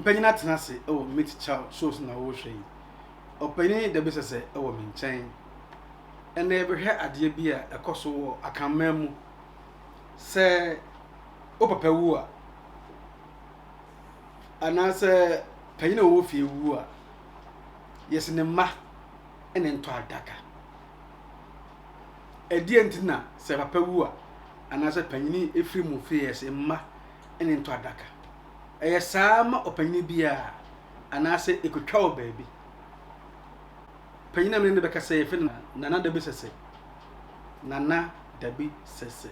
Mpanyin atena ase wɔ Meet Chow show so na worehwɛ yi. Ɔpanyin Dabi Sɛsɛ wɔ me nkyɛn. Ɛnnɛ yɛbɛhwɛ adeɛ bi a ɛkɔ so wɔ Akanman mu. Sɛ wo papa wu a, anaasɛ panyin a ɔwɔ fie wu a, yɛse ne mma na ɛntɔ adaka. Ɛdeɛn nti na sɛ papa wu a, anaasɛ panyin firi mu fie yɛse mma na ɛntɔ adaka? Ɛyɛ saa ma ɔpanyin biara anaasɛ ɛkɔtwa wɔ baabi? Panyin a me ne no bɛkasa yi, yɛfrɛ no Nana Dabi Sɛsɛ. Nana Dabi Sɛsɛ.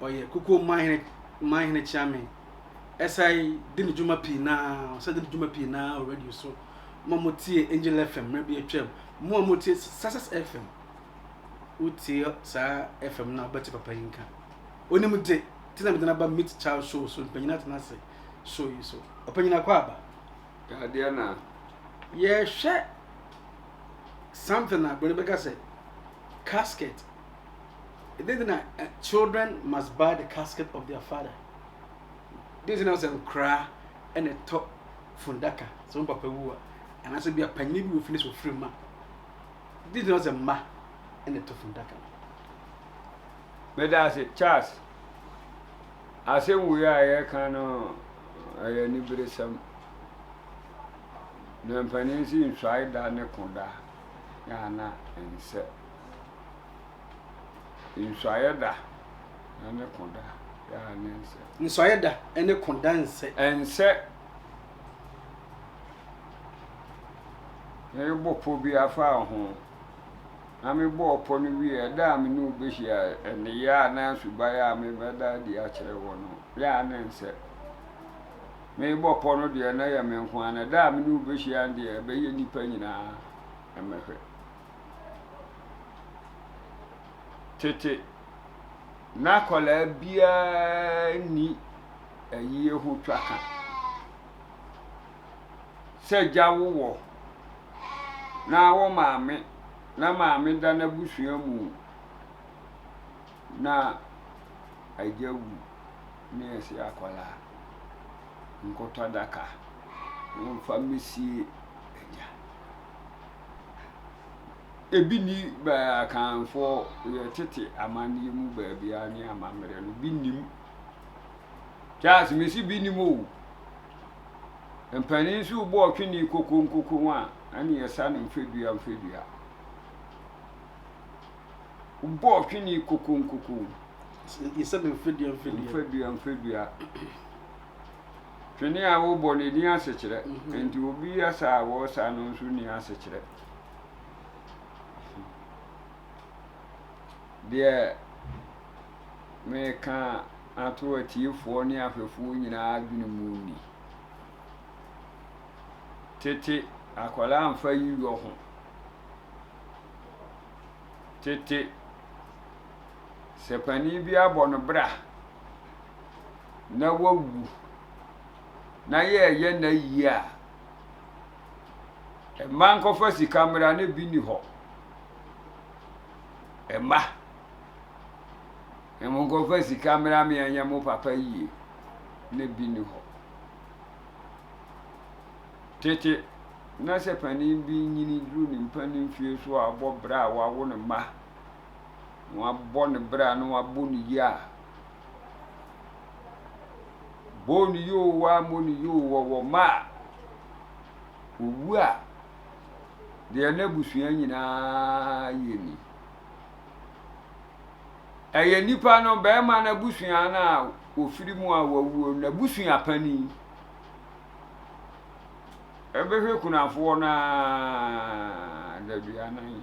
Ɔyɛ Kukuo Manhene Manhene Kyeame. Ɛsan di ne dwuma pii no ara, ɔsan di ne dwuma pii no ara wɔ radio so. Mo a motie Angel FM mmerɛ bi atwam, mo a motie Success FM, wotie saa FM no a wobɛte papa yi nka. Onim de, ti na mede no aba Meet Child Show so, mpanyin atena ase show yi so. Ɔpanyin akɔ aba. Adeɛ na. Yɛhwɛ something a broni bɛka sɛ casket. Ɛdɛn nti na children must buy the casket of their father? Dɛn nti na sɛ nkoraa ɛna ɛtɔ fundaka sɛ wɔn papa wu a anaasɛ bi a panyin bi wɔ fi ne sɛ ofiri mu a dɛn nti na sɛ mma ɛna ɛtɔ fundaka no? Meda ase, Charles. Asɛm wei a yɛreka no ɛyɛ aniberesɛm. Na mpanin si nsuae da ne ko da yɛ a na ɛnsɛ. Nsuaeɛ da ne ko da yɛ a na ɛnsɛ. Nsuaeɛ da ne ko da nsɛ. Ɛnsɛ. Merebɔ pɔ bi afa wo ho. Na mebɔɔ pɔ no wieeɛ, ɛda a me ne wo bɛhyia, nneyɛɛ anaa suban a mebɛda adi akyerɛ wo no, yɛ a na ɛnsɛ. Merebɔ pɔ no deɛ, na ɛyɛ me nko ara, na ɛda a me ne wo bɛhyia no deɛ, ɛbɛyɛ nnipa nyinaa mmɛhwɛ. Tete, na akwadaa biara nni ayie ho twaka. Sɛ gya wo wɔ na wo maame na maame da n'abusua mu na agya wu na yɛse akwadaa nkɔtɔ adaka na ɔmfa mmɛsie agya. Ebi nni Akanfoɔ yɛ tete amanneɛ mu baabiara ne amammerɛ no, bi nnim. Charles mese bi nnim o. Mpanin nso rebɔ ɔtwene kokonkoko a, ɛne yɛsa no mfɛdua mfɛdua. Wobɔ ɔtwene kokonkoko. Yɛsa no mfɛdua mfɛdua. Mfɛdua mfɛdua. Twene a wobɔ no ɛni asekyerɛ. Mhm. Nti obi asa a wɔresa no nso nni asekyerɛ. Deɛ meka ato atiefoɔ ne ahwɛfoɔ nyinaa adwene mu ni. Tete akwadaa mfa yiyɔ ho. Tete sɛ panin bi abɔ no bra na wawu na yɛreyɛ n'ayie a, mma nkɔfa sika mmra na bi nni hɔ. Mma. Na monkɔfa sika mmra me ɛnyɛ mo papa yie na bi nni hɔ. Tete na sɛ panin bi nyini duru ne mpanin mfie so a ɔbɔ bra a wawo ne mma na wabɔ ne bra na wabɔ ne yie a, bɔɔ ne yie o wammɔ ne yie o wɔwɔ mma a, owu a, deɛ n'abusua nyinaa yɛ ni. Ɛyɛ nipa no, barima no abusua no a ɔfiri mu a wawuo no, n'abusua panin. Ɛbɛhwɛ kunafoɔ no ara daduanan.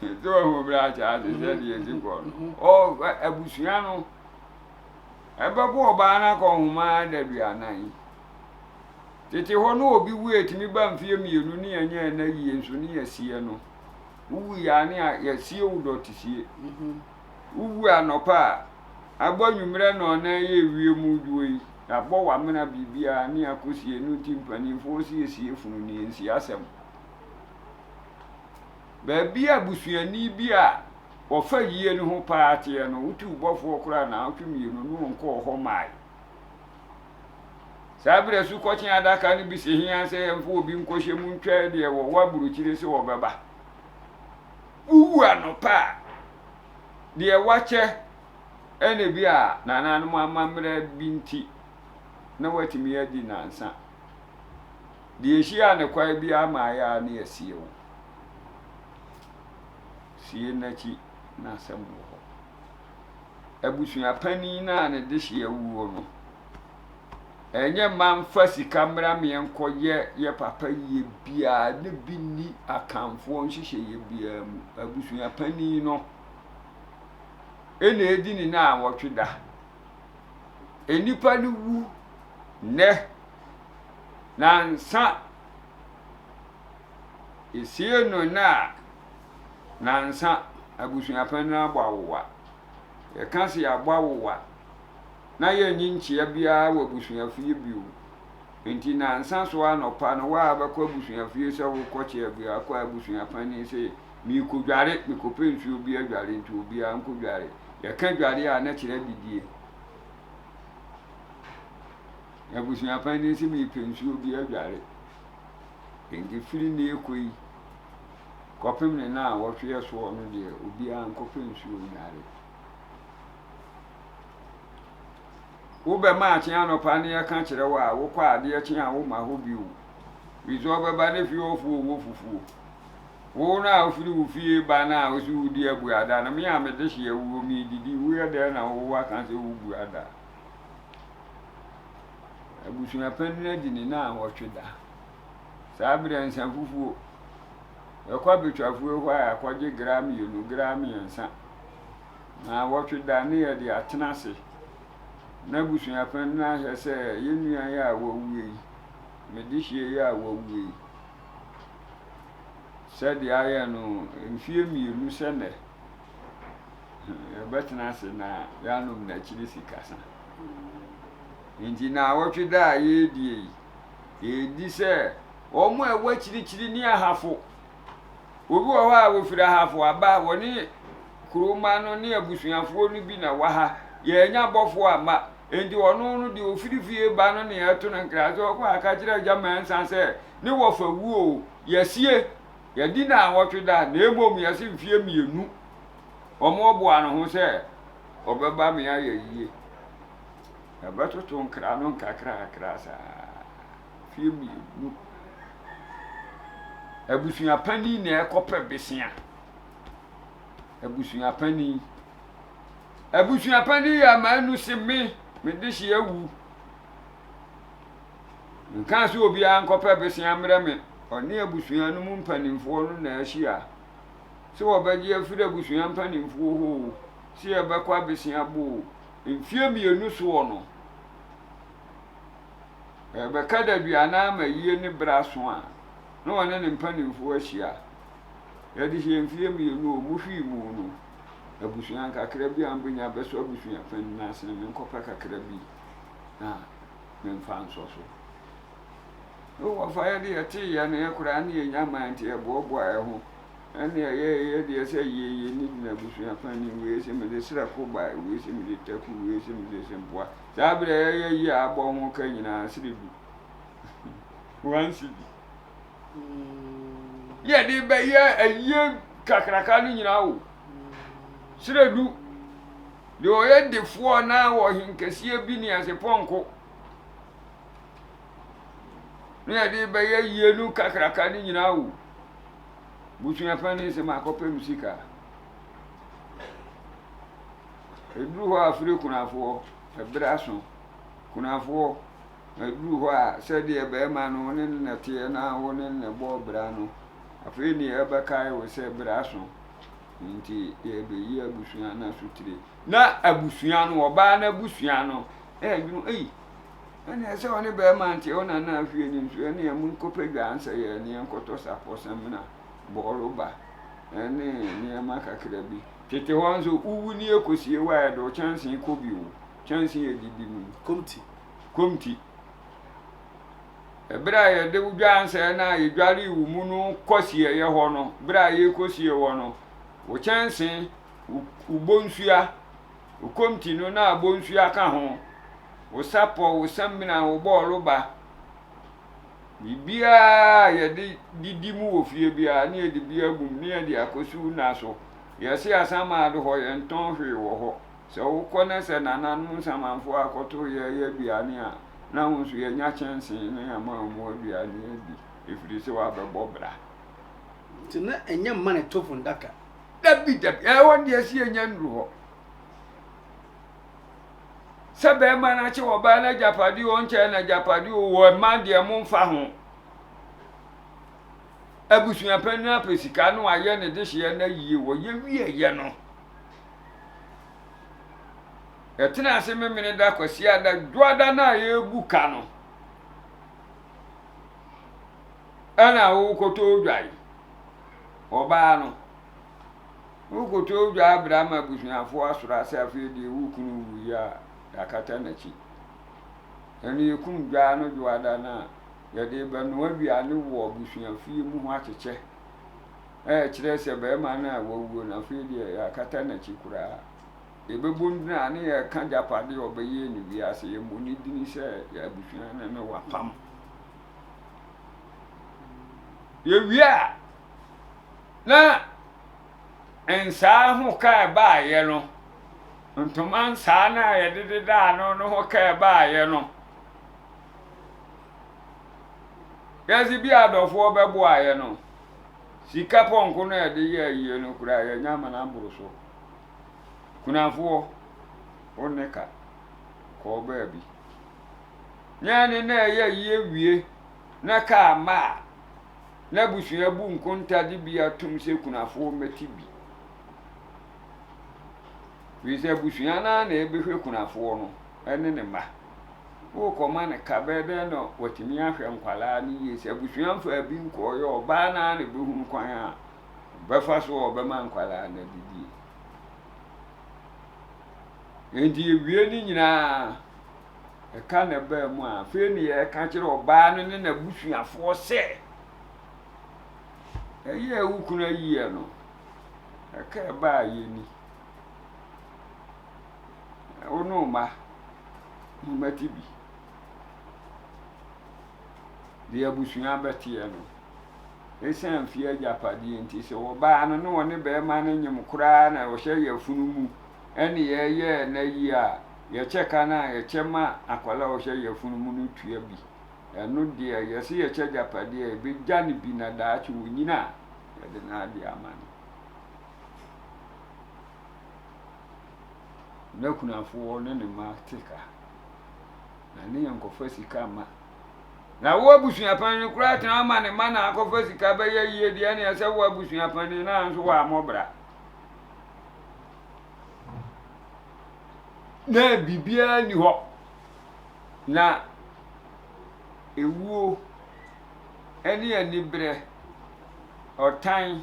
Sɛ wahu berɛ akyɛ ase sɛdeɛ ɛsi kɔ no. Ɔ abusua no ɛbɛbɔ ɔbaa no akɔnhoma daduanan. Tete hɔ no obi wu a ɛtumi ba mfeɛ mmienu ne yɛnyɛɛ no ayie nso ne yɛasie no. Wowu yɛ a ne yɛasie wo dɔtesie. Wowu anɔpa a, abɔ anwummerɛ nnɔnnan yɛ ewiem dwoɔ yi, yɛabɔ w'amena biribiara ne yɛakɔsie no nti mpanimfoɔ siesie funu no yɛnsie asɛm. Baabi a busuani bi a wɔfa yie no ho paa teɛ no, wotu bɔfoɔ koraa naawɔtwe mmienu ne ɔnkɔɔ hɔ mmae. Saa berɛ asukɔkyen adaka no bi si hia sɛ yɛmfa obi nkɔhyɛ mu ntwɛn deɛ wɔwɔ aburokyire sɛ wɔbɛba. Wowu anɔpa a, deɛ wakyɛ ɛna bi a nananom amammerɛ bi nti na watumi adi nansa. Deɛ ɛhyia ne kwan biara ma ayɛ a ne yɛasie wo. Sie n'akyi na asɛm wɔ hɔ. Abusua panin no a ne dehyeɛ awuo no, ɛnyɛ mma mfa sika mmra meɛ nkɔyɛ yɛ papa yie biara ne bi nni Akanfoɔ nhyehyɛeɛ biara mu. Abusua panin no ɛna ɛdi ne naawɔtwe da. Nnipa no wu nnɛ nansa yɛsie no nnɛ a nansa abusua panin no abɔ awowa. Yɛka sɛ yɛabɔ awowa na yɛnnye nkyea biara wɔ abusuafie bio. Enti nnansa so anɔpa no, wo a wobɛkɔ abusuafie sɛ worekɔkyea bi, akɔ abusua panin sɛ, Merekɔdware, mekɔpɛ nsuo bi adware, nti obiara nkɔdware. Yɛka dware a, na kyerɛ adidie. Abusua panin sɛ merepɛ nsuo bi adware. Enti firi nnɛ rekɔ yi, kɔpem ne nnawɔtwe soɔ no deɛ, obiara nkɔpɛ nsuo nnware. Wobɛma akye anɔpa ne yɛka kyerɛ wo a, wokɔ a adeɛ kye a womma hɔ bio. Firi sɛ wobɛba ne fie hɔfoɔ wɔ fufuo. Wo no a wofiri wo fie ba no a wose wodi abuada no, me a mede hye awuo meredidi, woyɛ dɛn na wo woaka sɛ wobu ada? Abusua panin adi ne naawɔtwe da. Saa berɛ nsa fufuo. Yɛkɔ abɛtwafoɔ hɔ a yɛakɔgye gra mmienu, gra mmiɛnsa. Naawɔtwe da ne yɛde atena ase na abusuapɛn no ahwɛ sɛ yɛn nua yi a wawu yi, me dehyeɛ yi a wawu yi, sɛdeɛ ayɛ no mfeɛ mmienu sɛ nnɛ, yɛbɛtena ase na yɛanom n'akyiri sikasa. Nti naawɔtwe da a yɛredie yi, yɛredi sɛ wɔn a ɛwɔ akyirikyiri ne ahafo. Obi wɔ hɔ a wɔfiri ahafo aba, wɔne kuromma no ne abusuafoɔ no bi na wɔ ha. Yɛannya bɔfoɔ amma. Enti ɔno no, deɛ ɔfiri fie ba no na yɛto no nkra sɛ ɔkɔ aka kyerɛ Agya Mensah sɛ ne wɔfa wu o, yɛasie, yɛadi nnawɔtwe da, na mmom yɛse mfeɛ mmienu. Wɔboa no ho sɛ ɔbɛba me ayɛ yie. Yɛbɛtoto nkra no nkakrakra saa. Mfeɛ mmienu. Abusua panin na ɛkɔpɛ besea. Abusua panin. Abusua panin yɛ amanu se me, me dehye awu. Nkaa sɛ obiara nkɔpɛ besea mmerɛ me. Ɔne abusua no mu mpanimfoɔ no na ahyia. Sɛ wɔbɛgye afiri abusua mpanimfoɔ hɔ o, sɛ yɛbɛkɔ abesea bɔ o, mfeɛ mmienu soɔ no, Ɛrebɛka daduanan ama ayie ne berɛ aso a, na ɔne ne mpanimfoɔ ahyia. Yɛde hyɛɛ mfeɛ mmienu o, mohwee mu no, abusua nkakra bi a mobɛnya bɛsɔ abusua panin no asene, menkɔpɛ kakra bi na memfa nsɔ so. Wɔfa yɛde yɛteeɛ no yɛ koraa ne yɛnya man nti yɛboaboa yɛ ho. Ɛne ɛyɛ yɛ deɛ sɛ yie yɛ ni gyina abusua panin wei sɛ mede srɛko bae, wei sɛ mede taku, wei sɛ mede sempoa. Saa berɛ a yɛyɛ yi a abɔ ho ka nyinaa sere du. One cedi. Yɛde bɛyɛ ayie kakraka no nyinaa o. Serɛ du. Deɛ ɔyɛ defoɔ na wɔ henkɛseɛ bi ne ase pɔnko. Ne yɛde bɛyɛ yie no kakraka no nyinaa o. Busua panin sɛ makɔpɛ me sika. Ɛduru hɔ a firi kunafoɔ, ɛberɛ aso. Kunafoɔ, ɛduru hɔ a sɛdeɛ barima no wo ne no na ɛteɛ na wo ne no na ɛbɔɔ bra no, afei ne yɛbɛkae wo sɛ berɛ aso nti yɛrebɛyi abusua no asotire. Na abusua no, ɔbaa no abusua no, ɛredwene, ei, ɛneɛ sɛ ɔne barima nteɛ wo na na afie no nso, ɛneɛ monkɔpɛ dwa ansɛ yɛ ne yɛnkɔtɔ sapɔ, samina, bɔɔloba, ɛne nneɛma kakra bi. Tete hɔ nso, wowu ne yɛkɔsie wo a, yɛde wo kyɛnsee kɔ bio. Kyɛnsee a ɛdidi mu. Komti. Komti. Ɛberɛ a yɛde wo dwansɛɛ no a yɛdwaree wo mu no kɔ sieeɛ hɔ no, berɛ a yɛrekɔsie wɔ no, wo kyɛnsee, wo bonsua, wo komti no na bonsua ka ho. Wo sapɔ, wo samina, wo bɔɔloba, biribiara a yɛde didi mu wɔ fie biara ne yɛde bi agu mu ne yɛde akɔsi wo nna so. Yɛse Asamado hɔ yɛntɔn hwee wɔ hɔ. Sɛ wokɔ na sɛ nananom nsamanfoɔ akɔto yɛreyɛ aduane a, na wo nso yɛanya kyɛnsee na yɛama wɔn aduane adi ɛfiri sɛ woabɛbɔ bra. Nti na ɛnyɛ mma ne to fundaka. Dabi dabi, ɛhɔ deɛ ɛsi yɛnya nnuru hɔ. Sɛ bɛrima no akye ɔbaa no agyapadeɛ o, ɔnkyɛɛ no agyapadeɛ o, wɔ mma deɛ momfa ho. Abusuapanin apɛ sika na wayɛ ne dehyeɛ no ayie, wɔyɛ wieɛ no, yɛtena ase Memeneda, Kwasiada, Dwoada no a yɛrebu ka no, ɛna wokɔtɔ odwan, ɔbaa no. Wokɔtɔ odwan abrɛ ama abusuafoɔ asɔre ase afei deɛ wo kunu wuiɛ a, yɛakata n'akyi. Ɛno yɛkum dwaa no dwoada no a, yɛde rebɛnoa aduane wɔ abusuafie mu hɔ akyekyɛ. Ɛkyerɛ sɛ barima no a wawuo no, afei deɛ yɛakata n'akyi koraa. Yɛbɛbɔ no din a, ne yɛreka agyapadeɛ a ɔbɛyɛɛ no wiase. Yɛmmɔ ne dini sɛ yɛn abusua no ne wapam. Yɛwie a, na nsaa ho ka ɛbaeɛ no, ntoma nsaa no a yɛde deda ano no ho ka ɛbaeɛ no, Wiase bi a adɔfoɔ bɛboaeɛ no, sika pɔnko no a yɛde yɛ ayie no koraa yɛanya ama no aboro so. Kunafoɔ, wo ne ka, kɔɔ baabi. Nyɛ ne na ɛyɛ ayie wie na kaa mma a, na abusua bu nkonta de bi atom sɛ kunafoɔ mmɛte bi. Firi sɛ abusua no ara na ɛbɛhwɛ kunafoɔ no ne ne mma. Worekɔma no ka bɛyɛ dɛn na watumi ahwɛ nkwadaa no yie? Sɛ abusua mfaa bi nkɔeɛ a, ɔbaa no ara na ɛbɛhunu kwan a ɔbɛfa so a ɔbɛma nkwadaa no adidie. Enti yɛwie ne nyinaa, ɛka na ɛbaa mu a, afei ne yɛreka kyerɛ ɔbaa no ne n'abusuafoɔ sɛ, ɛyɛ wo kunu ayie no, ɛka ɛbaa yɛ ni. Wo ne wo mma mommɛte bi. Deɛ abusua bɛteɛ no, ɛsiane fie agyapadeɛ nti, sɛ ɔbaa no ne ɔne barima no nyem koraa na ɔhyɛ yafunu mu ɛne yɛyɛ n'ayie a, yɛkyɛ ka no a, yɛkyɛ ma akwadaa a ɔhyɛ yafunu mu no tua bi. Ɛno deɛ, yɛse yɛkyɛ agyapadeɛ a, yɛbɛgya no bi na daakye ɔnyini a, yɛde n'adeɛ ama no. N'akunafoɔ ne ne mma te ka, na ne yɛ nkɔfa sika mma. Na wo abusuapanin koraa tena ama ne mma na akɔfa sika bɛyɛ yie deɛ ne ɛsɛ wo abusuapanin na nso wɔammɔ bra. Na biribiara nni hɔ. Na ewuo ne aniberɛ, ɔtan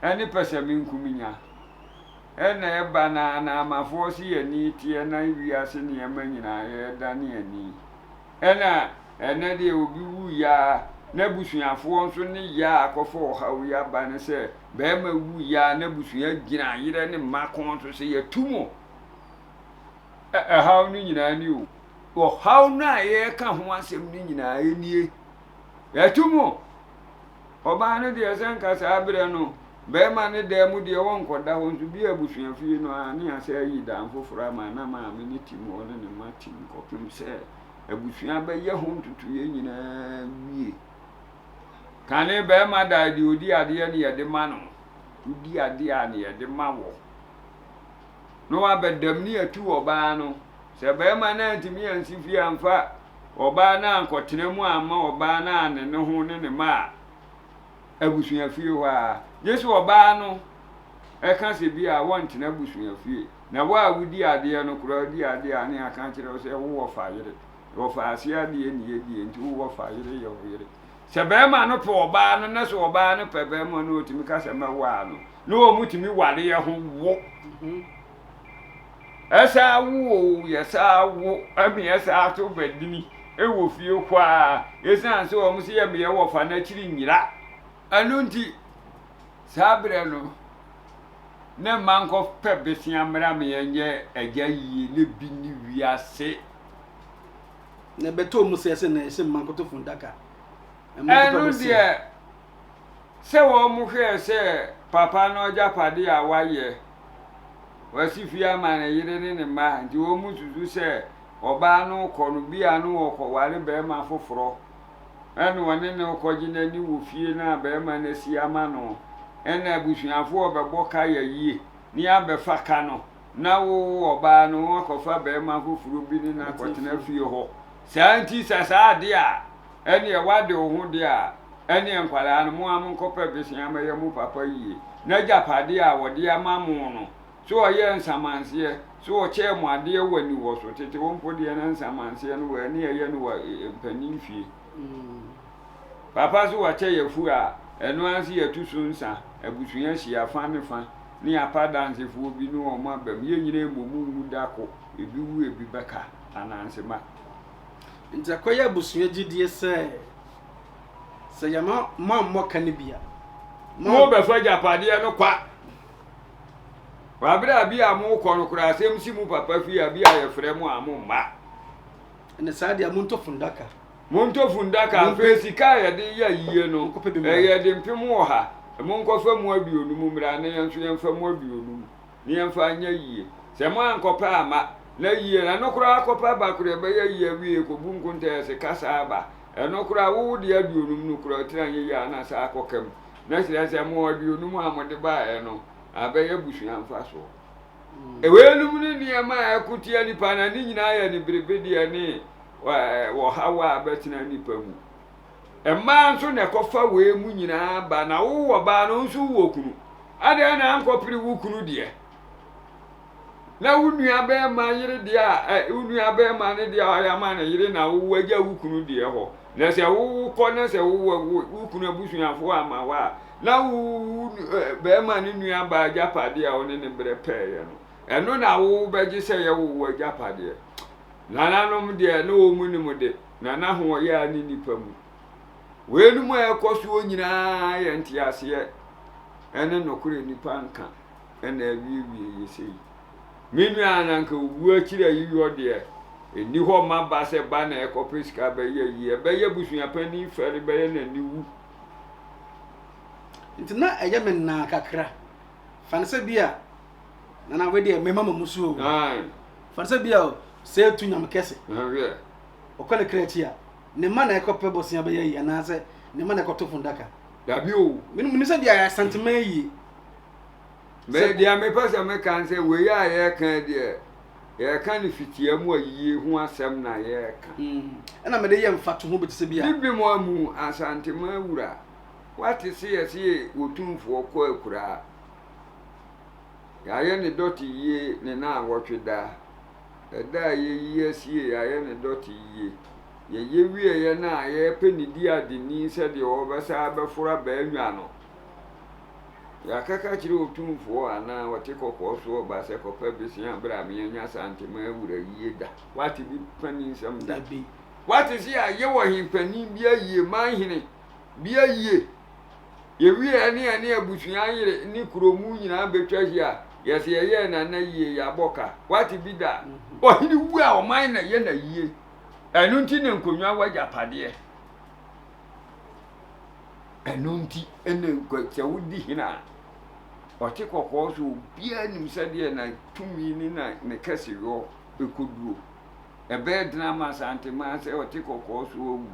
ne pɛsɛmenkominya na ɛba na anaamafoɔ se yɛn ani teɛ na wiase nneɛma nyinaa yɛredane ani. Ɛna ɛnɛ deɛ obi wuiɛ a n'abusuafoɔ nso ne yɛ a akɔfa ɔhaw yi aba ne sɛ barima wuiɛ a n'abusua gyina yerɛ ne mma kɔn so sɛ yɛatu mo. Ɛhaw no nyinaa ni o. Ɔhaw no a yɛreka ho asɛm no nyinaa nie. Yɛatu mo. Ɔbaa no deɛ sɛ nka saa berɛ no barima no dan mu deɛ wɔnkɔda hɔ nso bi abusuafie no ara ne asɛ ayi dan foforɔ ama na maame no tim hɔ ne ne mma tim kɔpem sɛ abusua bɛyɛ ho ntotoeɛ nyinaa wie. Kane barima da deɛ ɔdi adeɛ ne yɛde ma no, wodi adeɛ a ne yɛde ma wɔ. Na wabɛdam ne atu ɔbaa no. Sɛ barima no antumi ansi fie amfa ɔbaa no ankɔtena mu amma ɔbaa no anne ne ho ne ne mma a, abusuafie hɔ ara. Gye sɛ ɔbaa no ka sɛ bi a wɔntena abusuafie. Na wo a wodi adeɛ no koraa wodi adeɛ a ne aka akyerɛ wo sɛ wo wɔfa yere. Wɔfa ase adeɛ ne yɛdie nti wo wɔfa yere yɛ wo yere. Sɛ barima no pɛ ɔbaa no na sɛ ɔbaa no pɛ barima no ɔtumi ka sɛ mɛwaa no na wɔn tumi wareɛ ho wo. Ɛsaa wo o, yɛsaa wo, ɛme yɛsaa to badini wɔ fie hɔ a, ɛsiane sɛ wɔn sɛ yɛmeyɛ wɔfa no akyiri nyera. Ɛno nti, saa berɛ no, na mma nkɔpɛ besea mmra me yɛnyɛ agya yie na bi ne wiase. Na ɛbɛtɔɔ mu sɛ ɛsɛ na ɛsɛ mma nkoto fundaka. Mma nkɔpɛ Ɛno bosea. deɛ, sɛ wɔhwɛɛ sɛ papa no agyapadeɛ a wayɛ, wasi fie ama ne yere ne ne mma, nti wɔsusu sɛ ɔbaa no rekɔ no, bi a na ɔrekɔware barima foforɔ, ɛna ɔne no rekɔgye n'ani wɔ fie no a barima no asi ama no, ɛna abusuafoɔ rebɛbɔ ka yɛ yie, ne abɛfa ka no, na wo ɔbaa no woakɔfa barima foforɔ bi ne no akɔtena fie hɔ. Saa nti sɛ saa adeɛ a, ɛneɛ woade wo ho deɛ a, ɛneɛ nkwadaa no mo ara monkɔpɛ besea mmɛyɛ mo papa yie. N'agyapadeɛ a ɔde ama mo no, So ɔyɛɛ nsamanseɛ? So ɔkyɛɛ mo adeɛ wɔ aniwɔ so? Tete wo mpo deɛ na nsamanseɛ no wɔ ɛne ɛyɛ no wɔ mpanin fie. Papa so wakyɛ yɛfu a, ɛno ara nso yɛtu so nsa, abusua hyia fa ne fa, ne yɛapa adansefoɔ bi ne wɔn aba mu. Yɛn nyinaa mmɔ mu nwu da ko, ebi wu ebi bɛka, ananse ma. Nti ɛkɔyɛ abusua gyidie sɛ, sɛ yɛma moammɔ ka no bi a, mo. Mobɛfa agyapadeɛ no kwa. Wɔ bere a bi a morekɔ no koraa, asɛm si mo papa fie a, bi a yɛfrɛ mo a momma. Ɛne saa deɛ montɔ fundaka. Montɔ fundaka, afei sika a yɛde yɛ ayie no, ɛyɛ de mpem ɔha, monkɔfa mu aduonum mmra na yɛn nso yɛmfa mu aduonum na yɛmfa nyɛ ayie. Sɛ moankɔpɛ amma, na ayie no, ɛno koraa kɔpɛ aba koraa ɛbɛyɛ ayie awie, kɔbu nkonta yɛse kasa aba, ɛno koraa wo deɛ aduonum no koraa tiri anyɛ yie a na saa akɔka mu. Na kyerɛ sɛ mo aduonum a mode baeɛ no abɛyɛ abusua mfasoɔ. Weinom ne nneɛma a ɛko tia nipa na ne nyinaa yɛ ne berebedeɛ ne ɔhaw a abɛtena nipa mu. Mmaa nso na ɛkɔfa wei mu nyinaa ba na wowɔ baa no nso wowɔ kunu. Adɛn na ankɔpere wo kunu deɛ? Na wo nua bɛrima yere deɛ a wo nua bɛrima ne deɛ a ɔyɛ ama ne yere na wo agya wo kunu deɛ hɔ. Na sɛ wokɔ na sɛ wo wo kunu abusuafoɔ amma wo a, na wo barima no nuabaa agyapadeɛ a wo ne ne berɛ pɛeɛ no, ɛno na wobɛgye sɛ ɛyɛ wo wo agyapadeɛ. Nananom deɛ, na wɔn nim de, na na ahoɔyaa ne nnipa mu. Weinom a ɛkɔ soɔ nyinaa yɛ nteaseɛ ne nokorɛ nnipa nka na awiewie yɛ sei. Me nua na anka owu akyiri ayiyɔ deɛ, ɛnni hɔ mma ba sɛ ba na ɛkɔpɛ sika bɛyɛ ayie. Ɛbɛyɛ abusuapanin fɛre, bɛyɛ no aniwu. Nti na ɛyɛ me naa kakra. Fa no sɛ bi a, Nana wei deɛ mema ma musu o. Fa no sɛ bi a sɛ etu nyame kɛse. Ɔkɔ ne kra akyi a, ne mma na ɛkɔpɛ bosea bɛyɛ ayie anaasɛ ne mma na ɛkɔto fundaka. Dabi o. Menim sɛ bi a Asanteman ayie. Me deɛ mepɛ sɛ meka ne sɛ wei a yɛreka deɛ yɛreka no fitia mu ayie ho asɛm na yɛreka. Mm, ɛna mede yɛ mfatoho bi te sɛ bi a. Bibi mu amu Asantema wura, wate se yɛse yɛ Otumfoɔ kɔ akuraa. Yɛayɛ ne dɔte yie ne naawɔtwe da. Ɛda a yɛyi asie yɛayɛ ne dɔte yie. Yɛyɛ wieɛ no a yɛrepɛ ne di adeni sɛdeɛ ɔbɛsa abɛforo abaa no. Yɛakɛka kyerɛ Otumfoɔ anaa ɔte kɔkɔɔ so ɔba sɛ kɔpɛ besea berɛ a meanya Asantema awura yie da. Woate bi panin nsɛm da? Dabi. Woate sɛ yɛayɛ ɔhempanin bi ayie, manhene bi ayie? Yɛwieɛ ne yɛne abusua yere ne kuro mu nyinaa bɛtwa hyia, yɛse yɛyɛɛ Nana yie, yɛabɔ ka. Woate bi da? Ɔhene wu a ɔman na ɛyɛ n'ayie. Ɛno nti na nkonnwa wɔ agyapadeɛ. Ɛno nti na sɛ wodi hene a, ɔte kɔkɔɔ so obiara nim sɛdeɛ na tumi ne na ne kɛseyɔ ɛkɔduro. Ɛbɛyɛ den ama Asanteman sɛ ɔte kɔkɔɔ so awu.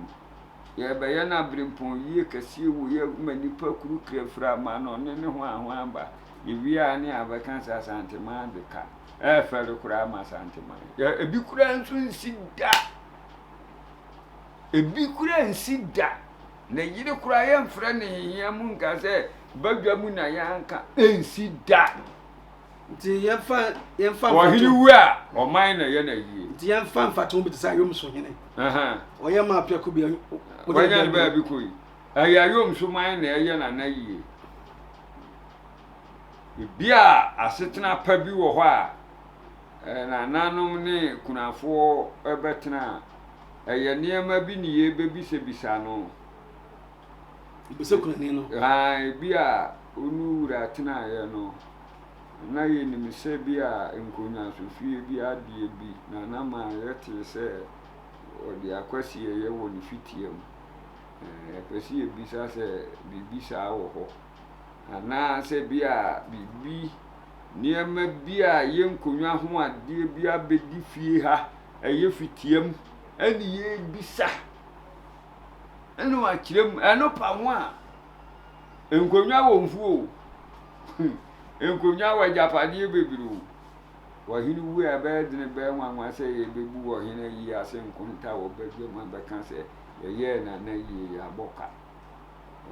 Yɛbɛyɛ no aberempɔn yie kɛseɛ wɔ yɛ ma nnipa kuru kra firi amanɔne ne hwan hwan ba. Yɛwie a ne abɛka sɛ Asanteman de ka. Ɛɛfɛre koraa ma Asanteman. Ebi koraa nso nsi da. Ebi koraa nsi da. Ne yere koraa yɛmfrɛ no hehea mu nka sɛ badwa mu na yɛanka. Ɛnsi da. Nti yɛmfa yɛmfa Ɔhene wu a, ɔman na ɛyɛ no ayie. Nti yɛmfa mfatoho bi te sɛ Ayomso hene. Ɔyɛ maa prɛko bi Wanya ne baabi kɔ yi. Ɛyɛ Ayomso man na ɛyɛ nana yie. Ebi a asetena pa bi wɔ hɔ a nananom ne kunafoɔ bɛtena a, ɛyɛ nneɛma bi ne yɛbɛbisabisa no. Bisa kunani no. Ebi a ɔne wura tenaeɛ no, na yɛnim sɛ bi a nkonnwasofie bi adeɛ bi na na ma yɛtee sɛ ɔde akwasieɛ wɔ ne fitia mu. Yɛpɛ sɛ yɛbisa sɛ biribi saa wɔ hɔ anaasɛ bi a biribi nneɛma bi a ɛyɛ nkonnwa ho adeɛ bi abɛdi fie ha ɛyɛ fitia mu ɛne yɛrebisa ɛne wakyerɛ mu ɛno pa ho a nkonnwa wɔ mfuo o nkonnwa wɔ agyapadeɛ bebree o. Ɔhene wu a, ɛbɛyɛ dene bɛyɛ nwanwa sɛ yɛbɛbu ɔhene ayi ase nkonta wɔ badwam abɛka sɛ yɛyɛɛ Nana yie, yɛabɔ ka.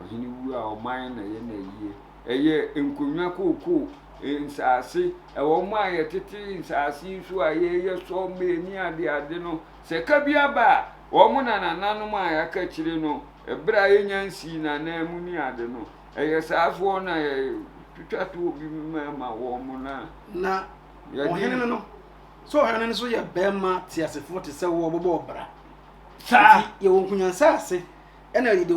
Ɔhene wu a, ɔman na ɛyɛ no ayie. Ɛyɛ nkonnwa kookoo, nsaase, ɛwɔ mu a yɛtete nsaase yi so a yɛyɛ sɔɔmee ne adeade no, sɛ ka bi aba a, wɔn na nananom a yɛaka akyire no, ɛberɛ a yɛnnya nsii n'ananmu ne ade no, Ɛyɛ saa foɔ na yɛtwitwa toɔ bi ma wɔn na. Na ɔhene no no, sɛ ɔhene no nso yɛ bɛrima teasefoɔ te sɛ wo ɔbɛbɔ ɔbra. Saa. Nti yɛwɔ nkonyansa ase ɛna yɛde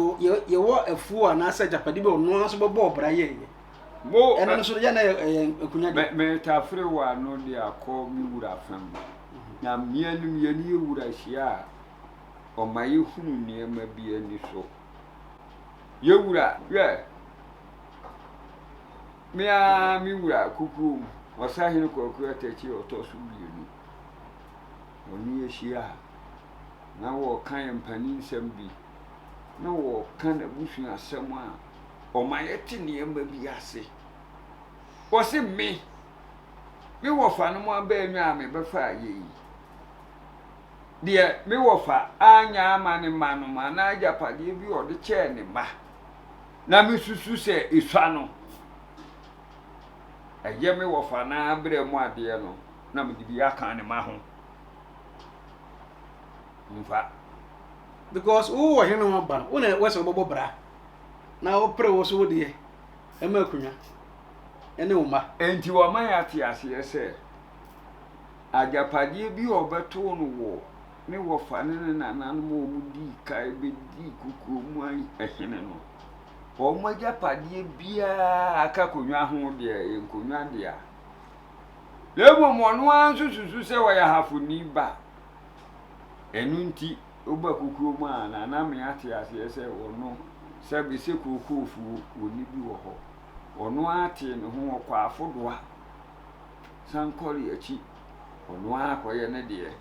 yɛwɔ afuo anaasɛ agyapade bi a ɔno ara nso bɛbɔ ɔbra yɛɛyɛ. Mo ɛno nso yɛ na ɛyɛ nkonya deɛ. Metafere wɔ ano de akɔ me wura fam. Na mmea no yɛne yɛ wura hyia a, ɔma yɛhunu nneɛma bi ani so. Yɛ wura, hwɛ, me ara me wura kukuom, Ɔsahene Kwaku Atakyi a ɔtɔ so mmienu, ɔne yɛhyia a, na wɔreka yɛn mpaninsɛm bi, na wɔreka n'abusuasɛm a, ɔma yɛte nneɛma bi ase. Ɔse me, me wɔfanom abannwa a mebɛfaa yɛ yi, Deɛ me wɔfa annya amma ne mma no anaa agyapadeɛ bi a ɔde kyɛɛ ne mma, na mesusu sɛ ɛsua no, ɛyɛ me wɔfa no ara berɛ mu adeɛ no, na mede bi aka ne mma ho. Mfa. Because wo wɔ hene ho aba no, wo na ɛwɔ sɛ wobɛbɔ bra na wopere wo so wo deɛ ɛma akonnwa ɛne wo mma. Enti wɔma yɛate aseɛ sɛ Agyapadeɛ bi a ɔbɛtoo no wɔ ne wɔfa ne ne nananom a wɔdii kan bɛdii kokoɔ mu hene no, wɔn agyapadeɛ biara a aka akonnwa ho deɛ, ɛyɛ nkonnwa dea. Na mmom ɔno ara nso susu sɛ ɔyɛ ahafoni ba. Ɛno nti, woba kokoɔ mu a, Nana Amee ate aseɛ sɛ ɔno, sɛbe sɛ kookoofuo, ɔnni bi wɔ hɔ. Ɔno ara tee ne ho, ɔkɔɔ afodoa. san kɔre akyi, ɔno ara kɔyɛ ne deɛ.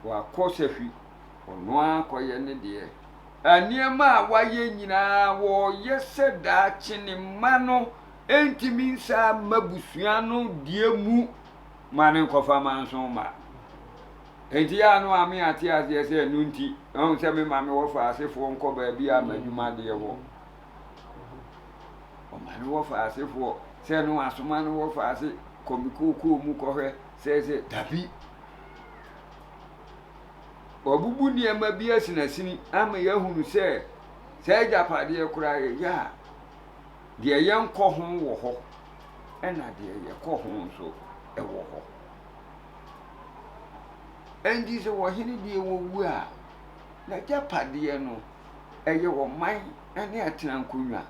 Wakɔ sahwi, ɔno ara kɔyɛ ne deɛ. Nneɛma a wayɛ nyinaa, wɔreyɛ sɛ daakye ne mma no ntumi nsan mma abusua no deɛ mu ma no nkɔfa manso mma. Enti yɛ a na maame ate aseɛ sɛ ɛno nti, ɔhu sɛ me maame wɔfa asefoɔ nkɔ baabi a m'adwumadeɛ wɔ. Ɔma no wɔfa asefoɔ sɛ no asoma no wɔfa ase kɔ me kookoo mu kɔhwɛ sɛ sɛ dabi. Wabubu nneɛma bi asinasini ama yɛahunu sɛ saa agyapadeɛ koraa yɛyɛ a deɛ yɛnkɔ ho wɔ hɔ ɛna deɛ yɛkɔ ho nso ɛwɔ hɔ. Ɛnti sɛ ɔhene deɛ wɔwu a n'agyapadeɛ no ɛyɛ ɔman ne atenankonnwa.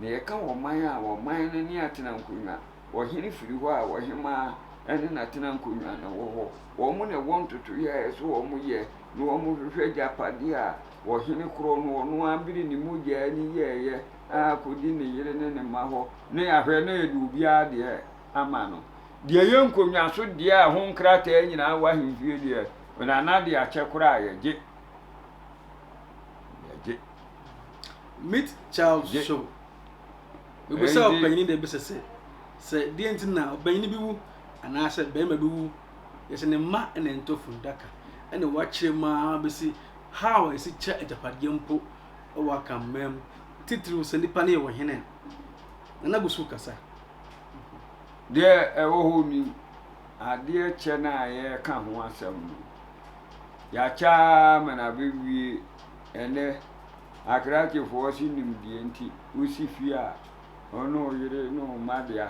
Na yɛka ɔman a, ɔman no ne atenankonnwa. Ɔhene firi hɔ a, ɔhemmaa ne n'atenankonnwa na ɛwɔ hɔ. Wɔn na ɛwɔ ntotoeɛ a ɛsɛ sɛ wɔyɛ na wɔhwehwɛ agyapadeɛ a ɔhene korɔ no ɔno ara bere ne mogya ani yɛeɛ a kɔdi ne yere ne ne mma hɔ na yɛahwɛ na yɛde obiara deɛ ama no. Deɛ ɛyɛ nkonnwa so deɛ a ɛho nkrataa nyinaa wɔ ahemfie deɛ, Nana de akyɛ koraa a, yɛgye. Yɛgye. Meet Child Gye. Show. Mebisa Enti- ɔpanyin dɛ bisa sɛ, sɛ deɛ nti na ɔpanyin bi wu anaasɛ barima bi wu, yɛsɛ ne mma na ɛntɔ fundaka ɛna wakyerɛ mu ara bɛsi how a yɛsi kyɛ agyapadeɛ mpo wɔ akanman mu, titiriw sɛ nipa no yɛ ɔhene a. Nana gu so kasa. Deɛ ɛwɔ hɔ ni, adeɛ kyɛ no a yɛreka ho asɛm no, Yɛakyɛ ara ma no abɛwie. Ɛnnɛ, akrakyefoɔ se nimdeɛ nti, wosi fie a, wo ne wo yere ne wo mma dea.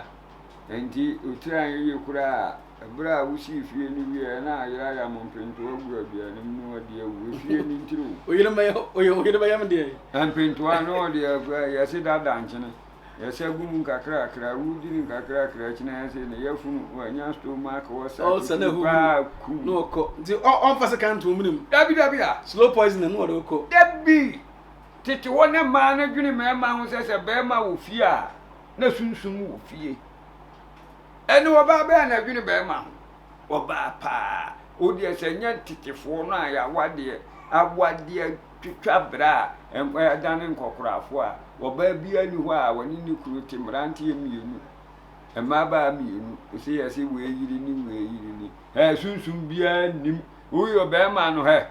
Enti wo tiri anyɛ yie koraa a, berɛ a wosii fie no wieeɛ na ayere ayam mpentoa agu aduane mu na wɔde awu. Efie no ntiri o. Wo yere bɛyɛ wo yere bɛyam deɛ. Mpentoa na wɔde agu, yɛse dada nkyene. Yɛsɛ gu mu nkakrakra, wodi no nkakrakra akyi na yɛsɛ ne yafunu wanya stomach ulcer Ulcer na tutu paa kum. Na ɔkɔ. Nti ɔmfa sekan nto mu nim. Dabi dabi a. Slow poison na ɔde kɔ. Dabi. Tete hɔ na mmaa no dwene mmarima ho sɛ sɛ barima wɔ fie a na sunsum wɔ fie. Ɛne ɔbaa bɛn na ɛdwene barima ho? Ɔbaa paa. Wo deɛ sɛ nyɛ tetefoɔ no a yɛawadeɛ awadeɛ twitwa berɛ a ɛdane nkɔkorafoɔ a, ɔbaa biara nni hɔ a ɔne ne kunu te mmeranteɛ mmienu, mmabaa mmienu, sɛ yɛse wei yere ni wei yere ni. Hɛ, sunsum biara nnim. Woyɛ ɔbarima no hɛ,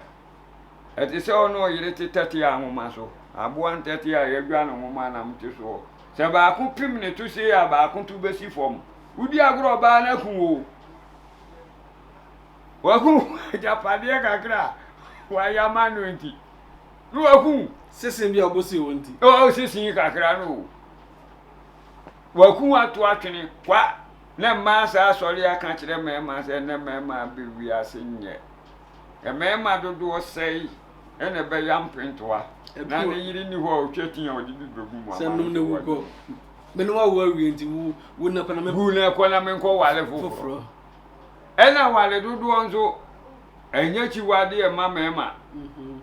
ɛte sɛ ɔne ɔyere te tɛte ahoma so, aboa ntɛte a yɛadwa ne nwoma na mote soɔ. Sɛ baako pem ne to sei a, baako to bɛsi fam. Wodi agorɔ ɔbaa no aku wo. Waku agyapadeɛ kakra a wayɛ ama no nti. Ne waku. Sesen bi a ɔbɔ sii wɔ nti. Ɔ sesen kakra no o. Waku ato atwene kwa. Na mmaa saa asɔre aka kyerɛ mmarima sɛ ɛnɛ mmarima abɛ wiase nyɛ. Mmarima dodoɔ sɛe ɛna ɛbɛya mpentoa. Na ne yere nni hɔ a ɔtwa ti a ɔde bi bɛgu mu ama no. Sɛ nom na wu kɔ. Me ne wawo awie nti wu wu na kɔ na me. Wu na kɔ na me nkɔ wale foforɔ. Ɛna wale dodoɔ nso ɛnyɛ akyiwadeɛ mma mmarima. Mm-hmm.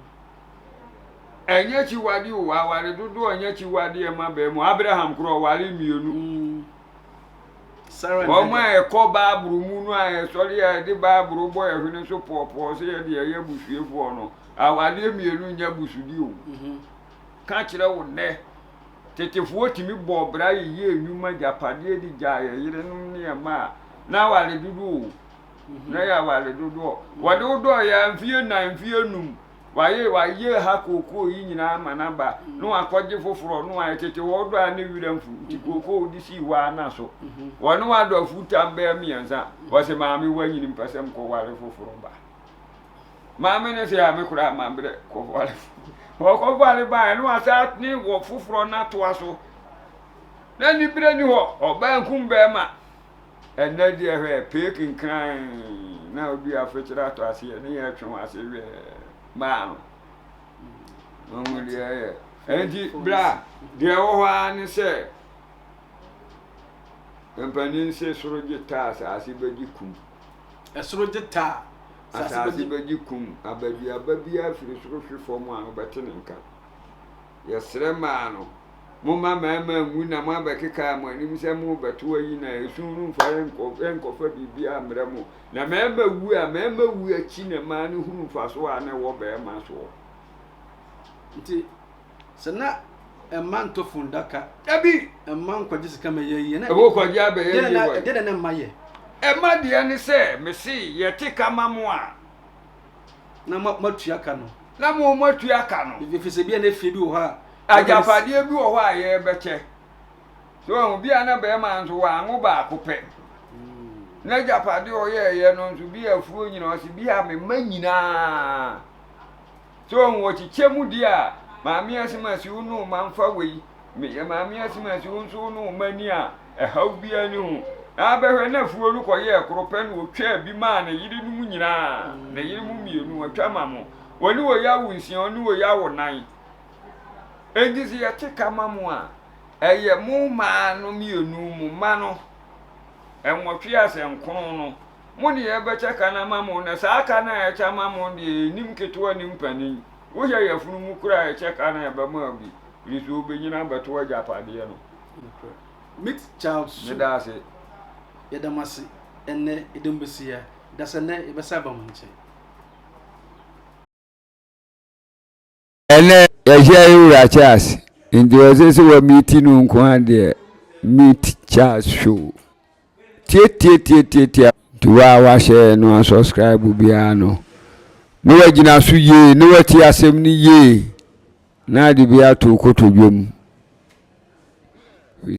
Ɛnyɛ akyiwadeɛ o aware dodoɔ ɛnyɛ akyiwadeɛ mma barima. Abraham korɔ ɔware mmienu. Mm. Wɔn a ɛkɔ Baaboro mu no a ɛsɔre a yɛde Baaboro bɔ yɛn hwene so pɔɔpɔɔ sɛ yɛde yɛyɛ abusuafoɔ no, awareɛ mmienu nyɛ abusudi o. Mm-hmm. Ka kyerɛ wo nnɛ. Tetefoɔ tumi bɔɔ bra yeyɛɛ nnwuma agyapadeɛ de gyaa yɛn yerenom ne yɛn mma a, na aware dodoɔ o, na yɛ aware dodoɔ. Wɔde wo dɔɔ yɛ a mfeɛ nnan, mfeɛ num, wayɛ wayɛ ha kookoo yi nyinaa ama no aba, na wakɔgye foforɔ, na wayɛ tete hɔ dɔ a ne werɛ mfu, nti kookoo wode sii hɔ ara na so. Wɔne wadɔ afutam bɛyɛ mmiɛnsa, wɔse maame woanyini mpɛ sɛ mekɔware foforɔ ba. Maame no sɛ a me koraa mabrɛ kɔware ɔkɔware baeɛ na wasa ne wɔ foforɔ no atoa so na ne berɛ ni hɔ ɔbaa nkum bɛrima ɛnɛ deɛ hwɛ pee kenkran na obi afekyerɛ atɔ aseɛ ne yɛ twe ase wɛ maa no ɔhu deɛ ɛyɛ ɛnti bra deɛ ɛwɔ hɔ ara ne sɛ mpanin se soro gye taa asase bɛgye kum Ɛsoro gye taa, asase bɛgye kum. Abaduaba biara firi soro hwe fam a, wobɛte ne nka. Yɛsrɛ mmaa no, momma mmarima nwu na moabɛkeka mo anim sɛ morebɛto ayi na esu no mfa yɛnkɔfa biribiara mmrɛ mo. Na mmarima wu a, mmarima wu akyi na mmaa no hunu mfasoɔ a na ɛwɔ barima soɔ. Nti Sɛ na mma ntɔ fundaka. Dabi. Mma nkɔgye sika ma yɛ yie. Ɛwɔ kɔgye abɛyɛ yie wɔ. Deɛ na na mma yɛ. Ɛma deɛ ne sɛ mese yɛte ka ma mo a. Na mo atua ka no. Na mo mo atua ka no. Efisɛ bi a na efie bi wɔ hɔ a. Agyapadeɛ bi wɔ hɔ a yɛrebɛkyɛ. So wahu bi a na bɛrima nso wanwo baako pɛ. Na agyapadeɛ ɔyɛɛyɛ no nso bi a afuo nyinaa ɔse bi a me mma nyinaa. So ohu ɔkyekyɛ mu deɛ a, Maame Asimasi wo ne wo mma mfa wei, meyɛ Maame Asimasi wo nso wo ne wo mma ni a, ɛhaw biara nni ho. Na abɛhwɛ na afuo no kɔyɛɛ koro pɛ na ɔtwaa bi maa ne yerenom nyinaa, ne yere mu mmienu, watwa ma mo. Ɔne wei awo nsia, ɔne wei awo nan. Enti sɛ yɛte ka ma mo a, ɛyɛ mo mmaa no mmienu, mo mma no, nwɔtwe asɛ nkron no, Mo ne yɛbɛkyɛ ka no ama mo, na saa ka no a yɛkyɛ ama mo no deɛ, yɛnnim ketewa nnim panin. Wohwɛ yafunu mu koraa a, yɛkyɛ ka no a, yɛbɛma wo bi, ɛfiri sɛ wobɛnyini abɛto agyapadeɛ no. Nokorɛ. Meet child soon. Meda ase. Yɛda mo ase ɛnnɛ yɛde mo bɛsi ha. Dasɛ nnɛ yɛbɛsan aba mo nkyɛn. Ɛnɛ yɛhyia yɛ wura Charles nti ɔsɛ sɛ wa meet no nko ara deɛ meet Charles show tietietietietie nti wa wahyɛ no asubscribe biara no na wagyina so yie na wati asɛm no yie na ade bi ato kotodwe mu.